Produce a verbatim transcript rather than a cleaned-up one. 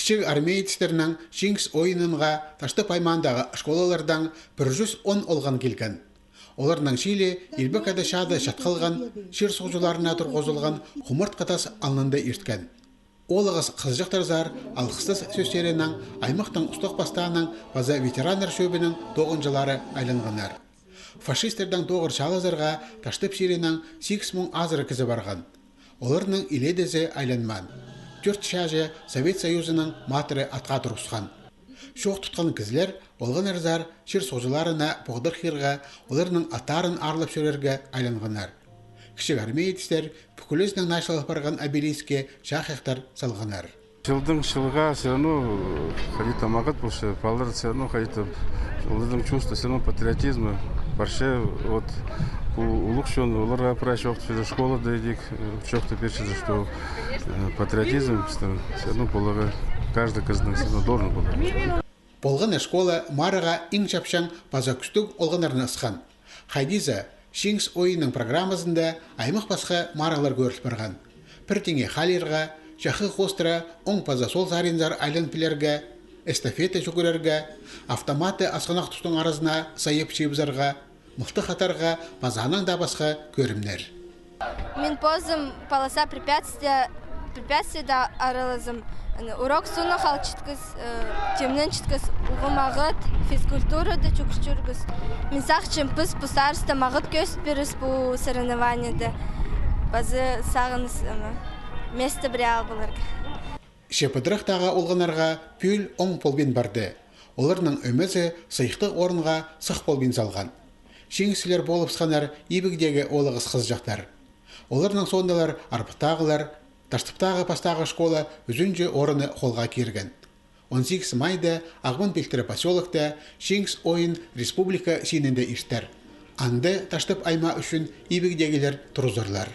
Кічіг армеецтернің Чиңіс ойынынға Таштып аймаандағы школалардаң пір чӱс он олған килген. Оларның чиилі Илбек Ада чаада чат халған чир суғҷыларына турғызылған Хумартхы Тас алнында ирткен. Оолағас хызыҷахтарзар алғыстас сӧстерінең аймахтың устағ-пастааның паза ветераннар чӧбінің тоғынҷылары айланғаннар. Фашистердең тоғыр чаалазарға Таштып чирінең сигіс муң азыра кізі парған. Оларның илеедезі айланмаан. Тӧрт чааҷы Совет Союзының Матыры атха турғысхан. Чоох тутхан кізілер олғаннарзар чир суғҷыларына поғдархирға, оларның аттарын аарлап чӧрерге айланғаннар. Кічіг армеецтер пӱкӱлезінең найчылал парған обелискке чахайахтар салғаннар. Чылдаң чылға всё равно хайди-да мағат полча, палалар всё равно хайди-да, оларның чувство всё равно патриотизма парча, вот, пу улуғ чон, оларға прай чоохтапчалар, школада идӧк, э, чоохтап пирчелер, что, э, патриотизм, что всё равно поларға, каждый кізінің всё равно должен поларға. Полған на школа марығға иң чапчаң паза кӱстіг олғаннарны ысхан. Хайди за, Чиңіс ойынның программазында аймах пасха марығлар кӧріл парған. Пір теңе халирға, чахы хоостыра оң паза сол саринзар айлан пілерге, эстафета чӱгӱрерге, автоматты асхынах тустың аразына сайып чыыбызарға, мылтых атарға паза анаң даа пасха кӧрімнер. Мин позым полоса препятствия, препятствиеде аралазым. Урок соонаң хал читкес, э, тимненчеткес, уғаа мағат, физкультурада чӱгӱрчеткес. Мин сағынчам, піс пу сарыста мағат кӧзіт пирербіс пу соревнованиеде. Паза сағыныс, ама, место пірее ал поларға. Че пыдырахтағы олғаннарға пӱӱл оң полбин парды. Оларның ӧмезі сыйыхтығ орынға сых полбин салған. Чиңіслер полыбысханнар ибігдегі оолағас хызыҷахтар. Оларның соонда арбаттағылар. Таштыптағы пастағы школа ӱзінҷі орынны холға кирген. Он сигіс майда Ағбан пилтірі посёлокта Чиңіс ойын республика синінде иртер. Анда Таштып аймаа ӱчӱн ибігдегілер турызарлар.